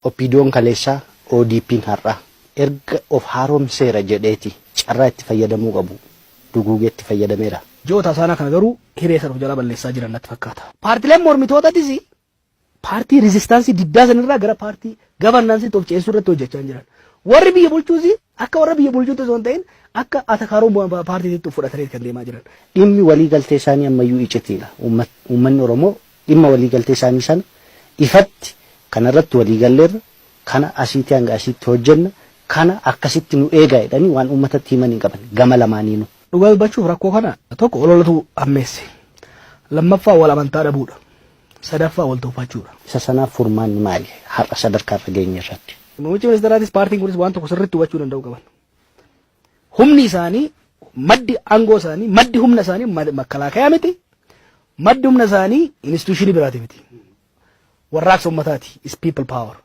OPDO'n kaleessaa, ODP'n har'aa erga of haaromseera jedheeti carraa itti fayyadamuu qabu duguugee itti fayyadameera. Ji'oota asaanaa kana garuu hiree sana of jalaa balleessaa jiran natti fakkaata. Paartileen mormitootatis paartii resistance diddaa sanirraa gara paartii governanceitti of ceessuu irratti hojjechaa jiran. Warri biyya bulchuus akka warra biyya bulchuutti osoo hin ta'in akka atakaaroo paartiitti of fudhatanii kan deemaa jiran. Dhimmi waliigaltee isaanii ammayyuu icitiidha. Uummanni Oromoo dhimma waliigaltee isaanii sana ifatti kanarratti waliigalleerra, kana asiitii hanga asiitti hojjenna, kana akkasitti nu eegaa jedhanii waan uummatatti himan hin qaban gama lamaaniinuu. Dhugaa dubbachuuf, rakkoo kana tokko ololatu ammeesse. Lammaffaa, wal amantaa dhabuudha. Sadaffaa, wal tuffachuudha. Isa sanaaf furmaanni maali har'a sadarkaa irra geenye irratti? Muummichi ministeeraatis paartiin kunis waan tokko sirriitti hubachuu danda'u qaban. Humni isaanii, maddi aangoo isaanii, maddi humna isaanii makkalaakayaa miti. Maddi humna isaanii institutionii biraati miti. Warraaqsa uummataati. Is people power.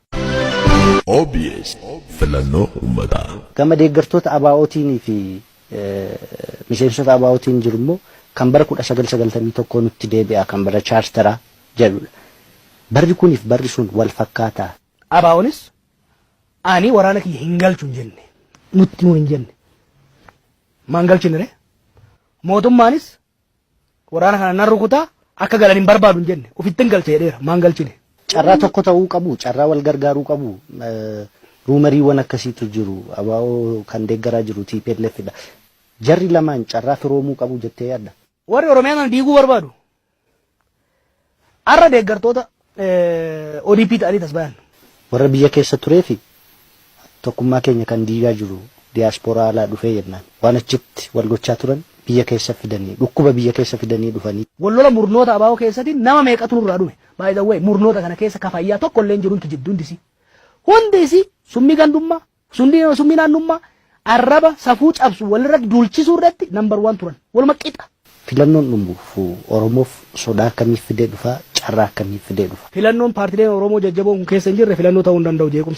OBS, filannoo uummataa. Gama deeggartoota ABO'tiin fi miseensota ABO'tiin jiru immoo kan bara 1991 nutti deebi'a, kan bara chaartaraa jedhudha. Barri kuniif barri sun wal fakkaataa. ABO'nis ani waraana kiyya hin galchu hin jenne. Nutti nuun hin jenne. Maan galchine ree? Mootummaanis waraana kana nan rukutaa, akka galan hin barbaadu hin jenne. Ofitti hin galche jedheera. Maan galchine? Carraa tokko ta'uu qabu, carraa wal gargaaruu qabu. Rumoriiwwan akkasiitu jiru. ABO kan deeggaraa jiru TPLF dha. Jarri lamaan carraa firoomuu qabu jettee yaadda? Warri Oromiyaa kana diiguu barbaadu. Har'a deeggartoota ODP ta'anii tas bayan. Warra biyya keessa turee fi tokkummaa keenya kan diigaa jiru diyaaspooraa alaa dhufee jennaan, waan achitti wal gochaa turan biyya keessa fidanii, dhukkuba biyya keessa fidanii dhufanii. Wallola murnoota ABO keessatti nama meeqatu nurraa dhume? By the way, murnoota kana keessa kafayyaa tokko illee hin jiru, hin kijibdu hundisi. Hundisi summii gandummaa, summii naannummaa, arraba safuu cabsu walirratti duulchisuu irratti number one turan. Waluma qixa. Filannoon dhumuuf Oromoof sodaa akkamii fidee dhufa? Carraa akkamii fidee dhufa? Filannoon paartileen Oromoo jajjaboon kun keessa hin jirre filannoo ta'uu hin danda'u, jeequmsa.